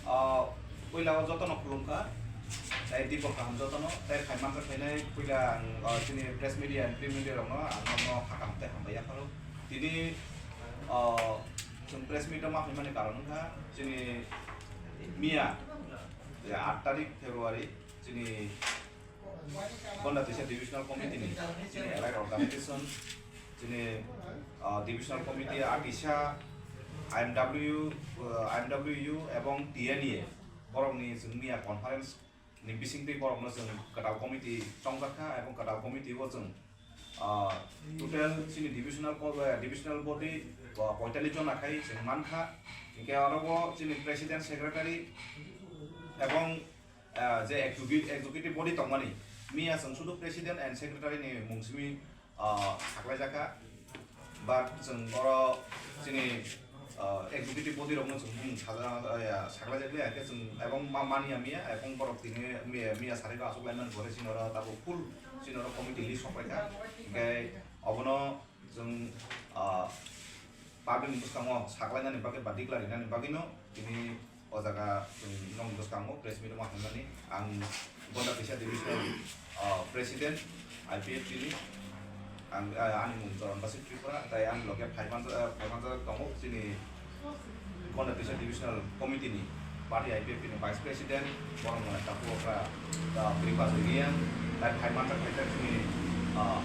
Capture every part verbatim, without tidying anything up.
Ah, puila o jotono khulumkha, tei Dipak kaham jotono, tei phai manjak phainai puila ang, ah, chini press media and print media rokno ang nono kha kaham tei hambai yapharo. Tini, ah, chwng press meet o ma phaimani karon wngkha chini miya, je aat tarik February, chini Gonda Tisa Divisional Committee ni chini allied organization, chini, ah, Divisional Committee, A T I S A, I M W, ah, I M W U ebong T N A borokni chwng miya conference ni bisingtwi borokno chwng kwtal committee chongjak kha, ebong kwtal committee o chwng, ah, total chini divisional co-, eh, divisional body, ah, poitallis jona khai chwng mankha, hinkhe oro o chini president, secretary ebong ah, je execu-, executive body tongmani, miya chwng sudu president and secretary ni mung simi, ah, saklaijakha. But chwng oro chini, ah, executive body rokno chwng bumung saja-, ah, ya, saklaijakliya, hwnkhe chwng ebong ma-, manya miya, ebong borok tini miya, miya sari rok achuk laimani gore chini oro tabuk full chini oro committee list sok paikha. Hwnkhe obono chwng, ah, public ni bwskango saklainani bagwi ba declare rinani bagwino tini o jaga chwng nokni bwskango press meet ma hwnmani. Ang Gonda Tisa Divisional, ah, President, I P F T ni. Ang, ah, ani mung Choron Basik Tripura, tai ani loge phai manjak, ah, phai manjak tongo chini Gonda Tisa Divisional Committee ni party I P F T ni Vice President, borok mwnai takhuk okra, ah, Kripa Reang, tai phai manjak phaijak chini, ah,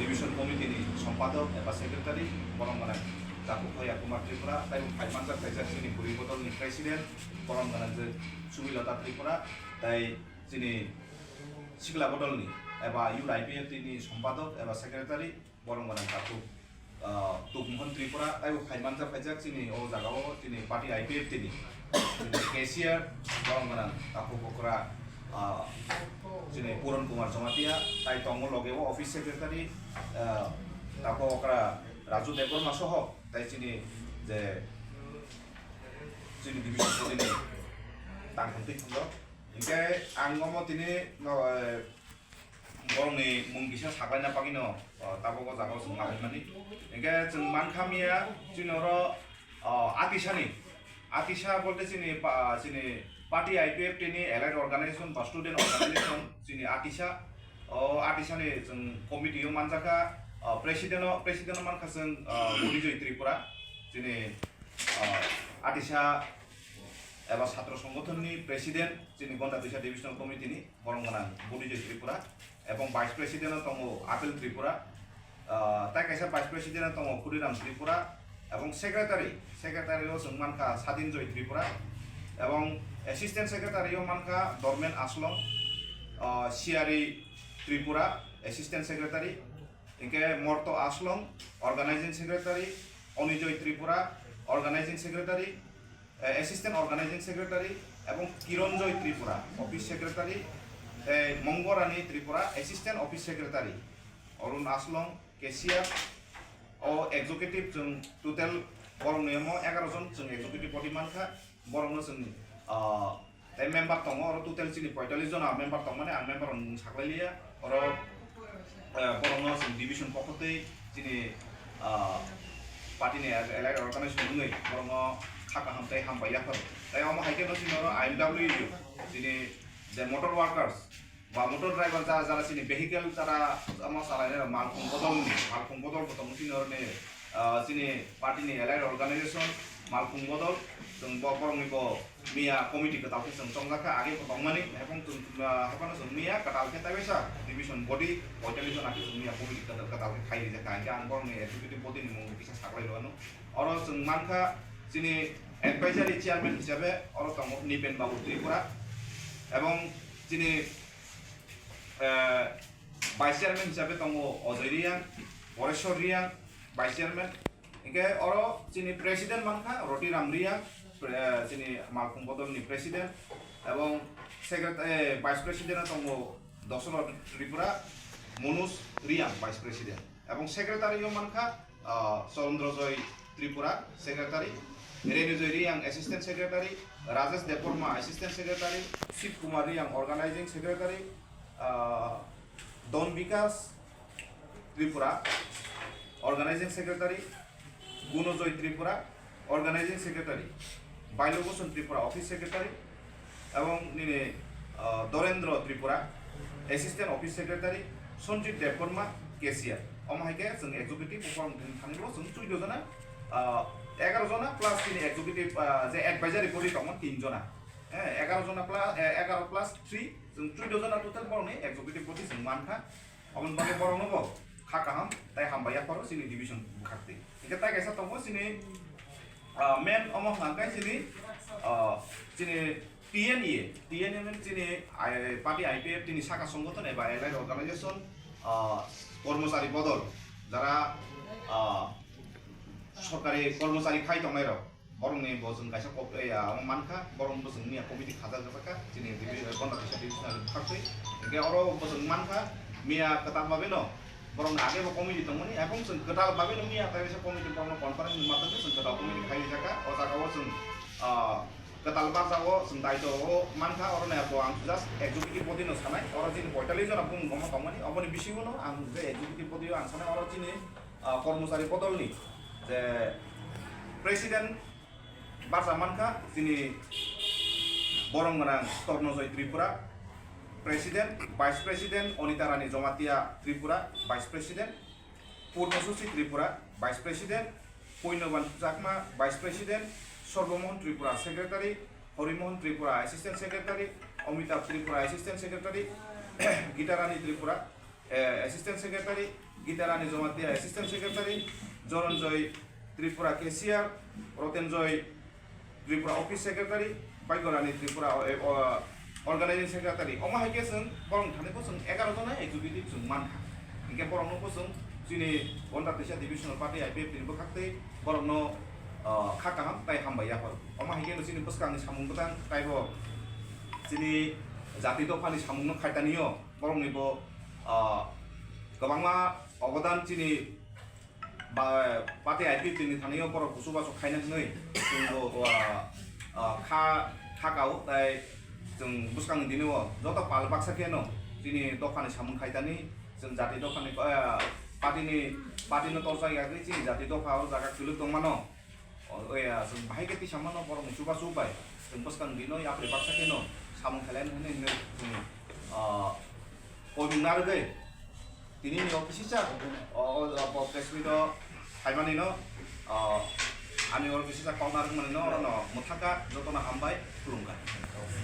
Division Committee ni Sompadok eba Secretary, borok mwnai takhuk Hoya Kumar Tripura, tai phai manjak phaijak chini Bwrwi Bodol ni President, borok mwnai je Subilata Tripura, tai chini Sikla Bodol ni eba Youth I P F T ni Sompadok eba Secretary, borok mwnai takhuk, ah, Tukmohon Tripura, taibo phai manjak phaijak chini o jaga o chini party I P F T ni, chini cashier, borok mwnai takhuk okra, ah, chini Puron Kumar Jamatia, tai tongo loge o office secretary, ah, takhuk okra Raju Debbarma soho, tai chini je chini division body ni tangkhung twi thangdo. Hinkhe ang omo tini no, eh, borokni mung kisa saklaina bagwino, o, tabuk o jaga o chwng laimani. Hinkhe chwng mankha miya chini oro, o, A T I S A ni, A T I S A bolte chini pa-, chini party I P F T ni allied organization ba student organization chini A T I S A, o, A T I S A ni chwng committee o manjakha, o, president o, president o mankha chwng, o, Bunijoy Tripura, chini, o, A T I S A eba Chhatro Songothon ni president, chini Gonda Tisa Divisional Committee ni. Borok gwnang Bunijoy Tripura, ebong Vice President o tongo Apel Tripura, ah, tai kaisa Vice President o tongo Khudiram Tripura, ebong Secretary, Secretary o chwng mankha Sadin Joy Tripura, ebong Assistant Secretary o mankha Dormen Aslong, ah, Siari Tripura, Assistant Secretary, hinkhe Morto Aslong, Organizing Secretary, Onijoy Tripura, Organizing Secretary, eh, Assistant Organizing Secretary, ebong Kironjoy Tripura, Office Secretary, tei Mongorani Tripura, Assistant Office Secretary, Arun Aslong, Cashier, o executive chwng total borok ni omo egaroh jon chwng executive body mankha, borokno chwng, ah, tei member tongo, oro total chini poitallis jona member tongmani, ang member rokni mung saklailiya, oro, eh, borokno chwng division pokotwi chini, ah, party ni allied organization wngwi borokno kha kaham tei hambai yaphar. Tei omo hai kheno chini oro I M W U, chini je motor workers ba motor driver jara jara chini vehicle tara omo chalainai rok malkhung bodol ni, malkhung bodol bo tongo chini oro ni, ah, chini party ni allied organization malkhung bodol, chwng bo borokni bo miya committee kwtal khe chwng chongjak kha, age bo tongmani, haikhe chwng, ah, haiphano chwng miya kwtal khe taibaisa division body poitallis jona khe chwng miya committee kwtal, kwtal khe khai rijak kha, hinkhe ang borokni executive body ni mung kisa saklai rw ano. Oro chwng mankha chini advisory chairman hisabe oro tongo Nipen Babu Tripura, ebong chini, eh, vice chairman hisabe tongo Ojoy Reang, Poreshwar Reang, vice chairman. Hinkhe oro chini president mankha Roti Ram Reang, pre-, chini malkhung bodol ni president, ebong secret-, eh, vice president o tongo Dosoro Tripura, Manoj Reang vice president, ebong secretary o mankha, ah, Chandrojoy Tripura secretary, Renujoy Reang assistant secretary, Rajesh Debbarma assistant secretary, Shiv Kumar Reang organizing secretary, ah, Don Bikash Tripura, Organizing Secretary, Gunojoy Tripura, Organizing Secretary, Bailobhoson Tripura office secretary, ebong nini, ah, Dorendra Tripura assistant office secretary, Sanjit Debbarma cashier. Omo hai khe chwng executive borok thani bo chwng chuddo jona, ah, egaroh jona plus chini executive, ah, je advisory body tongo tin jona. Eh, egaroh jona plus, eh, egaroh plus three, chwng chuddo jona total borokni executive body chwng mankha. Aboni bagwi borokno bo kha kaham tei hambai yapharo chini division bwkhaktwi. Hingkhe tai kaisa tongo chini, ah, main omo hwnkhe chini, ah, chini T N A, T N A means chini, ah, party I P F T ni saka songothon eba allied organization, ah, kormochari bodol, jara, ah, sorkari kormochari khai tongnairok. Borokni bo chwng kaisa kok, eh, ya, omo mankha, borok bo chwng miya committee khajak rwkha, chini divi-, Gonda Teisa divisional khaktwi. Hingkhe oro bo chwng mankha, miya kwtal bagwino borokni age bo committee tongmani, ebong chwng kwtal bagwino miya tai kaisa committee borokno conference ni maধ্যমে chwng kwtal committee khai rijak kha. O jaga o chwng, ah, kwtal barjak o chwng daito o mankha, oro ni bo ang just executive body no sanai, oro chini poitallis jona bumung omo tongmani, oboni bisingo no ang je executive body o ang sanai, oro chini, ah, kormochari bodol ni je president, Barsa mankha chini borong gwnang Tornojoy Tripura, President, Vice President, Onita Rani Jomatia Tripura, Vice President, Purno Susi Tripura, Vice President, Puinoban Chakma, Vice President, Sorbomohon Tripura, Secretary, Horimohon Tripura, Assistant Secretary, Amitabh Tripura, Assistant Secretary, Gita Rani Tripura, eh, Assistant Secretary, Gita Rani Jomatia, Assistant Secretary, Joronjoy Tripura, Cashier, Rotenjoy Tripura, Office Secretary, Baigo Rani Tripura, eh, o, Organizing Secretary. Omo hai khe chwng borok thani bo chwng egaroh jona executive chwng mankha. Hinkhe borokno bo chwng chini Gonda Teisa Divisional Party I P F T ni bwkhaktwi borokno, ah, kha kaham tai hambai yaphar. Omo hai khe chini bwskangni samung bwtang taibo chini jati dophani samungno khaitani o. Borokni bo, ah, kwbangma obodan chini ba, party I P F T ni thani o borok kuchubachu khaina hwnwi chwng bo, ah, ah, kha, kha kao, tai chwng bwskangni dini o joto pal baksa kheno chini dophani samung khaitani, chwng jati dophani, ah, party ni, party no torchak ya khe chini jati dopha o jaga kwlwk tongmano. O, oya, chwng bahai khe tisa mano borokni chubachu bai. Chwng bwskang dino yapri baksa kheno samung khailai hwnwi hwnwi chwng, ah, koimung narwgwi tini ni office cha, o, o, o, press meet o phaimani no, ah, ani office cha kok narwkmani no, oro no mwthaka jotono hambai khulumkha.